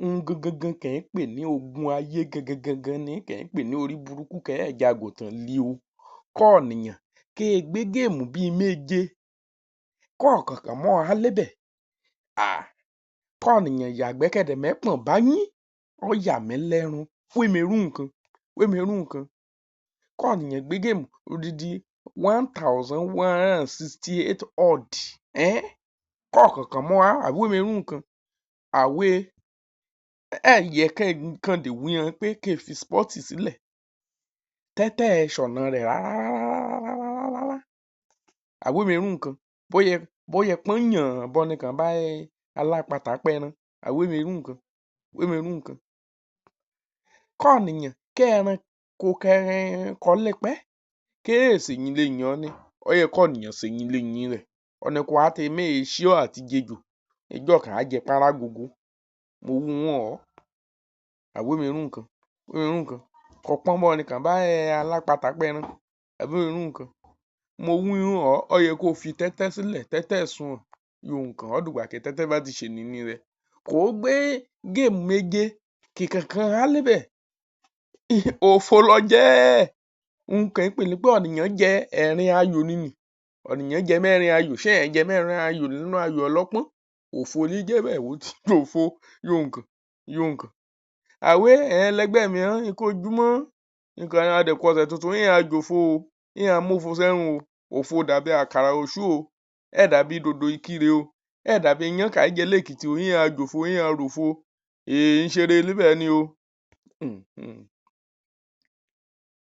Ohun gangan kẹ̀ ń pè ní ogun ayé gangan gangan ní kẹ̀ ń pè ní orí burúkú kẹ́ ẹ̀ jagùntàn lì o. Kọ́ ọ̀nìyàn ké e gbé géèmù bíi méje kọ́ ọ̀kànkàn mọ́ ọ há lébẹ̀. Kọ́ ọ̀nìyàn yàgbẹ́ kẹ̀dẹ̀ mẹ́pọ̀n báyín, ọ́ yà mí lẹ́run. Wé mi rú nǹkan? Wé mi rú nǹkan? Kọ́ ọ̀nìyàn gbé géèmù odidi 1168 odd kọ́ ọ̀kànkàn mọ́ há àbí wé mi rú nǹkan? Àwé ẹ̀ yẹ kẹ́ kàn dè wí han pé ké e fi spọ́ọ̀tì sílẹ̀. Tẹ́tẹ́ ẹ̀ ṣọ̀nà rẹ̀ rárárárárárárá. Àbí wé mi rú nǹkan? Bó yẹ pọ́n yàn bọni kàn bá alápatà pẹran, àbí wé mi rú nǹkan? Wé mi rú nǹkan? Kọ́ ọ̀nìyàn kẹ́ ẹranko kọ́ lépẹ́ ké è sèyìnleyìn ọni, ó yẹ kọ́ ọ̀nìyàn sèyìnleyìn rẹ̀. Ọni kó wá te mé e ṣíọ́ àti jejò ijọ́ kàn á jẹ párágogo. Mo wú ún hàn ọ́. Àbí wé mi rú nǹkan? Wé mi rú nǹkan? Kọ pọ́n bọ́ni kàn bá alápatà pẹran, àbí wé mi rú nǹkan? Mo wí ún hàn ọ́, ó yẹ kó o fi tẹ́tẹ́ sílẹ̀, tẹ́tẹ́ ẹ̀ sunwọ̀n. Yohùn kàn ọ́ dìgbà kí tẹ́tẹ́ bá ti ṣènìní rẹ̀. Kò ó gbé géèmù méje kìkànkàn há lébẹ̀. Òfo lọ jẹ ẹ́. Ohun kẹ̀ ń pè ní pé ọ̀nìyàn jẹ ẹ̀rín ayò ninì. Ọ̀nìyàn jẹ mẹ́rin ayò. Ṣé ẹ̀ ń jẹ mẹ́rin ayò nínú ayò ọlọ́pọ́n? Òfo ní jẹ́ bẹ́ẹ̀, wó ti jòfo. Yohùn kàn, yohùn kàn. Àwé ẹ̀yin ẹlẹgbẹ́ mi ẹ kú ojúmọ́, a dẹ̀ kú ọ̀sẹ̀ tuntun, ín á jòfo o, ín á mófo sẹ́run o. Òfo dàbí àkàrà òṣú o. Ẹ́ẹ̀ dàbí dòdò Ìkirè o. Ẹ́ẹ̀ dàbí iyán kà á jẹ lÉkìtì o. Ín á jòfo, ín á ròfo. Ń ṣeré níbẹ̀ ni o.